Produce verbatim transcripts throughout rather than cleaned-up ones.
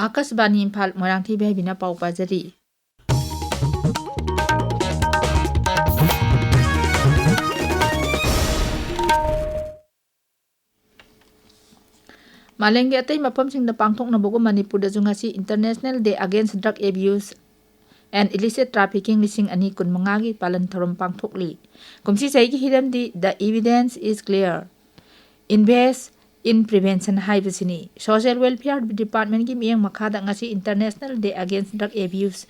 ꯑꯥꯀꯥꯁꯕꯥꯅꯤ ꯏꯝꯐꯥꯜ, ꯃꯣꯏꯔꯥꯡꯊꯣꯏ ꯕꯤꯍꯥꯏꯕꯤꯅ ꯄꯥꯎ ꯄꯥꯖꯔꯤ꯫ ꯃꯥꯂꯦꯝꯒꯤ ꯑꯇꯩ ꯃꯐꯝꯁꯤꯡꯗ ꯄꯥꯡꯊꯣꯛꯅꯕꯒꯨꯝ ꯃꯅꯤꯄꯨꯔꯗꯁꯨ ꯉꯁꯤ International Day Against Drug Abuse and Illicit Trafficking ꯂꯤꯁꯤꯡ ꯑꯅꯤ ꯀꯨꯟꯃꯉꯥꯒꯤ ꯄꯥꯂꯟ ꯊꯧꯔꯝ ꯄꯥꯡꯊꯣꯛꯂꯤ꯫ ꯀꯨꯝꯁꯤ ꯆꯍꯤꯒꯤ ꯍꯤꯔꯝꯗꯤ The Evidence is Clear, Invest in Prevention ꯍꯥꯏꯕꯁꯤꯅꯤ꯫ Social Welfare Departmentꯀꯤ ꯃꯤꯠꯌꯦꯡ ꯃꯈꯥꯗ ꯉꯁꯤ International Day Against Drug Abuse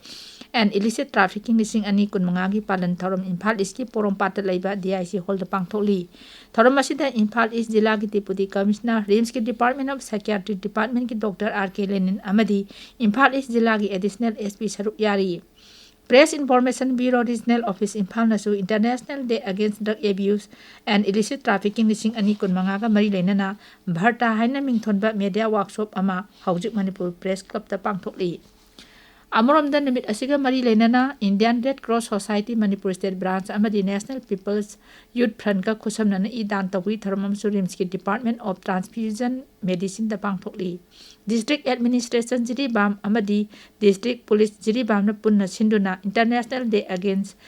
and Illicit Trafficking ꯂꯤꯁꯤꯡ ꯑꯅꯤ ꯀꯨꯟꯃꯉꯥꯒꯤ ꯄꯥꯂꯟ ꯊꯧꯔꯝ ꯏꯝꯐꯥꯜ ꯏꯁꯀꯤ ꯄꯣꯔꯣꯝꯄꯥꯠꯇ ꯂꯩꯕ D I C ꯍꯣꯜꯗ ꯄꯥꯡꯊꯣꯛꯂꯤ꯫ ꯊꯧꯔꯝ ꯑꯁꯤꯗ ꯏꯝꯐꯥꯜ ꯏꯁ ꯖꯤꯂꯥꯒꯤ Deputy Commissioner, RIMSꯀꯤ Department of Psychiatry Departmentꯀꯤ Doctor R K Lenin ꯑꯃꯗꯤ ꯏꯝꯐꯥꯜ ꯏꯁ ꯖꯤꯂꯥꯒꯤ Additional S P ꯁꯔꯨꯛ ꯌꯥꯔꯤ꯫ Press Information Bureau Regional Office ꯏꯝꯐꯥꯜꯅꯁꯨ International Day Against Drug Abuse and Illicit Trafficking ꯂꯤꯁꯤꯡ ꯑꯅꯤ ꯀꯨꯟꯃꯉꯥꯒ ꯃꯔꯤ ꯂꯩꯅꯅ ꯚꯥꯔꯇꯥ ꯍꯥꯏꯅ ꯃꯤꯡꯊꯣꯟꯕ media workshop ꯑꯃ ꯍꯧꯖꯤꯛ ꯃꯅꯤꯄꯨꯔ Press Clubꯇ ꯄꯥꯡꯊꯣꯛꯂꯤ꯫ ꯑꯃꯔꯣꯝꯗ ꯅꯨꯃꯤꯠ ꯑꯁꯤꯒ ꯃꯔꯤ ꯂꯩꯅꯅ Indian Red Cross Society Manipur State Branch ꯑꯃꯗꯤ National People's Youth Frontꯀ ꯈꯨꯠꯁꯝꯅꯅ ꯏ ꯗꯥꯟ ꯇꯧꯕꯒꯤ ꯊꯧꯔꯝ ꯑꯃꯁꯨ RIMSꯀꯤ Department of Transfusion Medicineꯗ ꯄꯥꯡꯊꯣꯛꯂꯤ꯫ District Administration Jiribam ꯑꯃꯗꯤ District Police ꯖꯤꯔꯤꯕꯥꯝꯅ ꯄꯨꯟꯅ ꯁꯤꯟꯗꯨꯅ International Day Against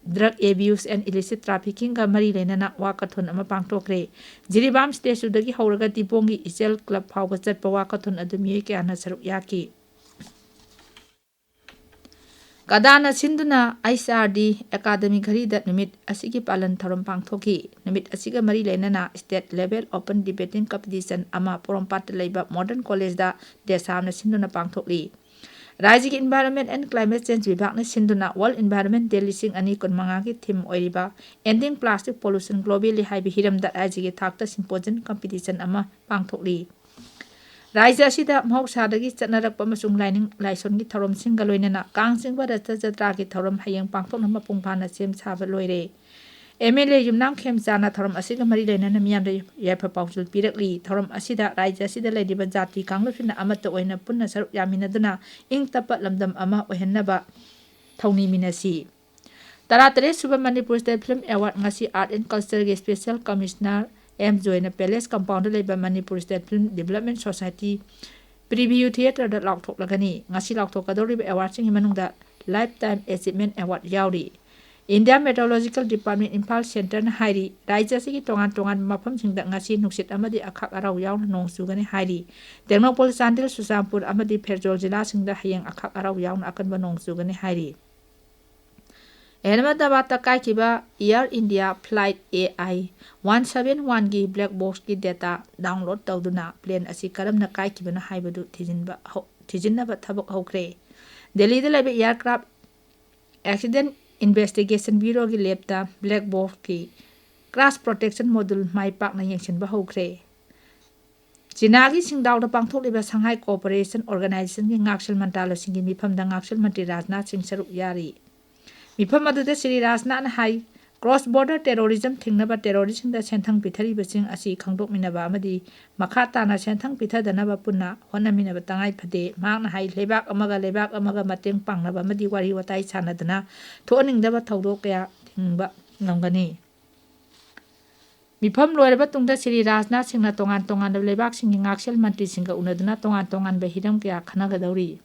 Drug Abuse and Illicit Traffeedingꯒ ꯃꯔꯤ ꯂꯩꯅꯅ walkathon ꯑꯃ ꯄꯥꯡꯊꯣꯛꯈ꯭ꯔꯦ꯫ ꯖꯤꯔꯤꯕꯥꯝ statueꯗꯒꯤ ꯍꯧꯔꯒ ꯗꯤꯕꯣꯡꯒꯤ ꯏꯆꯦꯜ club ꯐꯥꯎꯕ ꯆꯠꯄ walkathon ꯑꯗꯨ ꯃꯤꯑꯣꯏ ꯀꯌꯥꯅ ꯁꯔꯨꯛ ꯌꯥꯈꯤ꯫ ꯀꯗꯥꯅ ꯁꯤꯟꯗꯨꯅ H R D Academy ꯘꯔꯤꯗ ꯅꯨꯃꯤꯠ ꯑꯁꯤꯒꯤ ꯄꯥꯂꯟ ꯊꯧꯔꯝ ꯄꯥꯡꯊꯣꯛꯈꯤ꯫ ꯅꯨꯃꯤꯠ ꯑꯁꯤꯒ ꯃꯔꯤ ꯂꯩꯅꯅ State Level Open Debating Competition ꯑꯃ ꯄꯣꯔꯣꯝꯄꯥꯠꯇ ꯂꯩꯕ Modern Collegeꯗ ꯗꯦꯁꯥꯝꯅ ꯁꯤꯟꯗꯨꯅ ꯄꯥꯡꯊꯣꯛꯂꯤ꯫ ꯔꯥꯖ꯭ꯌꯒꯤ Environment and Climate Change ꯕꯤꯚꯥꯒꯅ ꯁꯤꯟꯗꯨꯅ World Environment Day ꯂꯤꯁꯤꯡ ꯑꯅꯤ ꯀꯨꯟꯃꯉꯥꯒꯤ theme ꯑꯣꯏꯔꯤꯕ Ending Plastic Pollution Globally ꯍꯥꯏꯕ ꯍꯤꯔꯝꯗ ꯔꯥꯖ꯭ꯌꯒꯤ ꯊꯥꯛꯇ symposium competition ꯑꯃ ꯄꯥꯡꯊꯣꯛꯂꯤ꯫ ꯔꯥꯖ꯭ꯌ ꯑꯁꯤꯗ ꯃꯍꯧꯁꯥꯗꯒꯤ ꯆꯠꯅꯔꯛꯄ ꯑꯃꯁꯨꯡ ꯂꯥꯏꯅꯤꯡ ꯂꯥꯏꯁꯣꯟꯒꯤ ꯊꯧꯔꯝꯁꯤꯡꯒ ꯂꯣꯏꯅꯅ ꯀꯥꯡ ꯆꯤꯡꯕ ꯔꯊ ꯖꯇ꯭ꯔꯥꯒꯤ ꯊꯧꯔꯝ ꯍꯌꯦꯡ ꯄꯥꯡꯊꯣꯛꯅꯕ ꯃꯄꯨꯡ ꯐꯥꯅ ꯁꯦꯝ ꯁꯥꯕ ꯂꯣꯏꯔꯦ꯫ M L A ꯌꯨꯝꯅꯥꯝ ꯈꯦꯝꯆꯥꯅ ꯊꯧꯔꯝ ꯑꯁꯤꯒ ꯃꯔꯤ ꯂꯩꯅꯅ ꯃꯤꯌꯥꯝꯗ ꯌꯥꯏꯐ ꯄꯥꯎꯖꯦꯜ ꯄꯤꯔꯛꯂꯤ꯫ ꯊꯧꯔꯝ ꯑꯁꯤꯗ ꯔꯥꯖ꯭ꯌ ꯑꯁꯤꯗ ꯂꯩꯔꯤꯕ ꯖꯥꯇꯤ ꯀꯥꯡꯂꯨꯞꯁꯤꯡꯅ ꯑꯃꯠꯇ ꯑꯣꯏꯅ ꯄꯨꯟꯅ ꯁꯔꯨꯛ ꯌꯥꯃꯤꯟꯅꯗꯨꯅ ꯏꯪ ꯇꯞꯄ ꯂꯝꯗꯝ ꯑꯃ ꯑꯣꯏꯍꯟꯅꯕ ꯊꯧꯅꯤꯃꯤꯟꯅꯁꯤ꯫ ꯇꯔꯥꯇꯔꯦꯠ ꯁꯨꯕ Manipur State Film Award ꯉꯁꯤ Art and Cultureꯒꯤ Special Commissioner M ꯖꯣꯏꯅ Palace Compoundꯗ ꯂꯩꯕ Manipur State Film Development Society ꯄ꯭ꯔꯤꯚ꯭ꯌꯨ ꯊꯤꯌꯦꯇꯔꯗ ꯂꯥꯎꯊꯣꯛꯂꯒꯅꯤ꯫ ꯉꯁꯤ ꯂꯥꯎꯊꯣꯛꯀꯗꯧꯔꯤꯕ ꯑꯦꯋꯥꯔꯗꯁꯤꯡꯒꯤ ꯃꯅꯨꯡꯗ Lifetime Achievement Award ꯌꯥꯎꯔꯤ꯫ India Meteorological Department ꯏꯝꯐꯥꯜ ꯁꯦꯟꯇꯔꯅ ꯍꯥꯏꯔꯤ, ꯔꯥꯖ꯭ꯌ ꯑꯁꯤꯒꯤ ꯇꯣꯉꯥꯟ ꯇꯣꯉꯥꯟꯕ ꯃꯐꯝꯁꯤꯡꯗ ꯉꯁꯤ ꯅꯨꯡꯁꯤꯠ ꯑꯃꯗꯤ ꯑꯈꯥꯛ ꯑꯔꯥꯎ ꯌꯥꯎꯅ ꯅꯣꯡ ꯆꯨꯒꯅꯤ ꯍꯥꯏꯔꯤ꯫ ꯇꯦꯡꯅꯧꯄꯜ, ꯆꯥꯟꯗꯦꯜ, ꯆꯨꯔꯆꯥꯟꯄꯨꯔ ꯑꯃꯗꯤ ꯐꯦꯔꯖꯣꯜ ꯖꯤꯂꯥꯁꯤꯡꯗ ꯍꯌꯦꯡ ꯑꯈꯥꯛ ꯑꯔꯥꯎ ꯌꯥꯎꯅ ꯑꯀꯟꯕ ꯅꯣꯡ ꯆꯨꯒꯅꯤ ꯍꯥꯏꯔꯤ꯫ ꯑꯍꯃꯗꯥꯕꯥꯗꯇ ꯀꯥꯏꯈꯤꯕ Air India Flight A I one seven one ꯒꯤ black box ꯀꯤ data download ꯇꯧꯗꯨꯅ plane ꯑꯁꯤ ꯀꯔꯝꯅ ꯀꯥꯏꯈꯤꯕꯅꯣ ꯍꯥꯏꯕꯗꯨ ꯊꯤꯖꯤꯟꯕ ꯍꯧ-, ꯊꯤꯖꯤꯟꯅꯕ ꯊꯕꯛ ꯍꯧꯈ꯭ꯔꯦ꯫ ꯗꯦꯜꯂꯤꯗ ꯂꯩꯕ Aircraft Accident Investigation Bureau ꯒꯤ lab ꯇ black box ꯀꯤ crash protection module ꯃꯥꯏ ꯄꯥꯛꯅ ꯌꯦꯡꯁꯤꯟꯕ ꯍꯧꯈ꯭ꯔꯦ꯫ ꯆꯤꯅꯥꯒꯤ ꯁꯤꯡꯗꯥꯎꯗ ꯄꯥꯡꯊꯣꯛꯂꯤꯕ Shanghai Cooperation Organization ꯒꯤ ꯉꯥꯛꯁꯦꯜ ꯃꯟꯇ꯭ꯔꯥꯂꯣꯏꯁꯤꯡꯒꯤ ꯃꯤꯐꯝꯗ ꯉꯥꯛꯁꯦꯜ ꯃꯟꯇ꯭ꯔꯤ ꯔꯥꯖꯅꯥꯊ ꯁꯤꯡ ꯁꯔꯨꯛ ꯌꯥꯔꯤ꯫ ꯃꯤꯐꯝ ꯑꯗꯨꯗ ꯁ꯭ꯔꯤ ꯔꯥꯖꯅꯥꯊꯅ ꯍꯥꯏ, cross border terrorism ꯊꯤꯡꯅꯕ terrorist ꯁꯤꯡꯗ ꯁꯦꯟꯊꯪ ꯄꯤꯊꯔꯤꯕꯁꯤꯡ ꯑꯁꯤ ꯈꯪꯗꯣꯛꯃꯤꯟꯅꯕ ꯑꯃꯗꯤ ꯃꯈꯥ ꯇꯥꯅ ꯁꯦꯟꯊꯪ ꯄꯤꯊꯗꯅꯕ ꯄꯨꯟꯅ ꯍꯣꯠꯅꯃꯤꯟꯅꯕ ꯇꯉꯥꯏ ꯐꯗꯦ꯫ ꯃꯍꯥꯛꯅ ꯍꯥꯏ, ꯂꯩꯕꯥꯛ ꯑꯃꯒ ꯂꯩꯕꯥꯛ ꯑꯃꯒ ꯃꯇꯦꯡ ꯄꯥꯡꯅꯕ ꯑꯃꯗꯤ ꯋꯥꯔꯤ ꯋꯥꯇꯥꯏ ꯁꯥꯟꯅꯗꯨꯅ ꯊꯣꯛꯍꯟꯅꯤꯡꯗꯕ ꯊꯧꯗꯣꯛ ꯀꯌꯥ ꯊꯤꯡꯕ ꯉꯝꯒꯅꯤ꯫ ꯃꯤꯐꯝ ꯂꯣꯏꯔꯕ ꯇꯨꯡꯗ ꯁ꯭ꯔꯤ ꯔꯥꯖꯅꯥꯊ ꯁꯤꯡꯅ ꯇꯣꯉꯥꯟ ꯇꯣꯉꯥꯟꯕ ꯂꯩꯕꯥꯛꯁꯤꯡꯒꯤ ꯉꯥꯛꯁꯦꯜ ꯃꯟꯇ꯭ꯔꯤꯁꯤꯡꯒ ꯎꯅꯗꯨꯅ ꯇꯣꯉꯥꯟ ꯇꯣꯉꯥꯟꯕ ꯍꯤꯔꯝ ꯀꯌꯥ ꯈꯟꯅꯒꯗꯧꯔꯤ꯫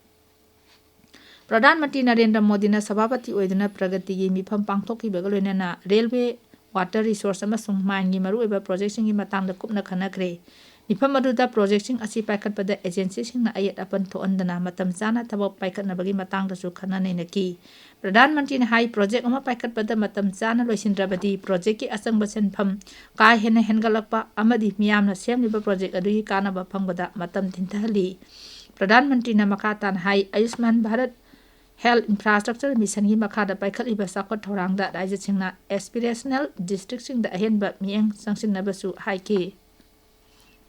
ꯄ꯭ꯔꯙꯥꯟ ꯃꯟꯇ꯭ꯔꯤ ꯅꯔꯦꯟꯗ꯭ꯔ ꯃꯣꯗꯤꯅ ꯁꯚꯥꯄꯇꯤ ꯑꯣꯏꯗꯨꯅ ꯄ꯭ꯔꯒꯇꯤꯒꯤ ꯃꯤꯐꯝ ꯄꯥꯡꯊꯣꯛꯈꯤꯕꯒ ꯂꯣꯏꯅꯅ railway, water resource ꯑꯃꯁꯨꯡ mine ꯒꯤ ꯃꯔꯨꯑꯣꯏꯕ project ꯁꯤꯡꯒꯤ ꯃꯇꯥꯡꯗ ꯀꯨꯞꯅ ꯈꯟꯅꯈ꯭ꯔꯦ꯫ ꯃꯤꯐꯝ ꯑꯗꯨꯗ project ꯁꯤꯡ ꯑꯁꯤ ꯄꯥꯏꯈꯠꯄꯗ agency ꯁꯤꯡꯅ ꯑꯌꯦꯠ ꯑꯄꯟ ꯊꯣꯛꯍꯟꯗꯅ ꯃꯇꯝ ꯆꯥꯅ ꯊꯕꯛ ꯄꯥꯏꯈꯠꯅꯕꯒꯤ ꯃꯇꯥꯡꯗꯁꯨ ꯈꯟꯅ ꯅꯩꯅꯈꯤ꯫ ꯄ꯭ꯔꯙꯥꯟ ꯃꯟꯇ꯭ꯔꯤꯅ ꯍꯥꯏ, project ꯑꯃ ꯄꯥꯏꯈꯠꯄꯗ ꯃꯇꯝ ꯆꯥꯅ ꯂꯣꯏꯁꯤꯟꯗ꯭ꯔꯕꯗꯤ project ꯀꯤ ꯑꯆꯪꯕ ꯁꯦꯟꯐꯝ ꯀꯥ ꯍꯦꯟꯅ ꯍꯦꯟꯒꯠꯂꯛꯄ ꯑꯃꯗꯤ ꯃꯤꯌꯥꯝꯅ ꯁꯦꯝꯂꯤꯕ project ꯑꯗꯨꯒꯤ ꯀꯥꯟꯅꯕ ꯐꯪꯕꯗ ꯃꯇꯝ ꯊꯤꯟꯊꯍꯜꯂꯤ꯫ ꯄ꯭ꯔꯙꯥꯟ ꯃꯟꯇ꯭ꯔꯤꯅ ꯃꯈꯥ ꯇꯥꯅ ꯍꯥꯏ, ꯑꯌꯨꯁꯃꯥꯟ ꯚꯥꯔꯠ Health Infrastructure Mission ꯒꯤ ꯃꯈꯥꯗ ꯄꯥꯏꯈꯠꯂꯤꯕ ꯆꯥꯎꯈꯠ ꯊꯧꯔꯥꯡꯗ ꯔꯥꯖ꯭ꯌꯁꯤꯡꯅ aspirational district ꯁꯤꯡꯗ ꯑꯍꯦꯟꯕ ꯃꯤꯠꯌꯦꯡ ꯆꯪꯁꯤꯟꯅꯕꯁꯨ ꯍꯥꯏꯈꯤ꯫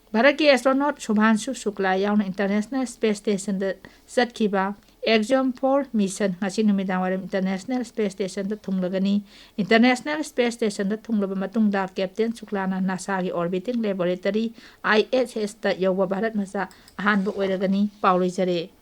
ꯚꯥꯔꯠꯀꯤ astronaut ꯁꯨꯚꯥꯟꯁꯨ ꯁꯨꯛꯂꯥ ꯌꯥꯎꯅ International Space Station ꯗ ꯆꯠꯈꯤꯕ Axiom four mission ꯉꯁꯤ ꯅꯨꯃꯤꯗꯥꯡꯋꯥꯏꯔꯝ International Space Station ꯗ ꯊꯨꯡꯂꯒꯅꯤ꯫ International Space Station ꯗ ꯊꯨꯡꯂꯕ ꯃꯇꯨꯡꯗ Captain ꯁꯨꯛꯂꯥꯅ NASA ꯒꯤ Orbiting Laboratory, I S S, ꯇ ꯌꯧꯕ ꯚꯥꯔꯠ ꯃꯆꯥ ꯑꯍꯥꯟꯕ ꯑꯣꯏꯔꯒꯅꯤ꯫ ꯄꯥꯎ ꯂꯣꯏꯖꯔꯦ꯫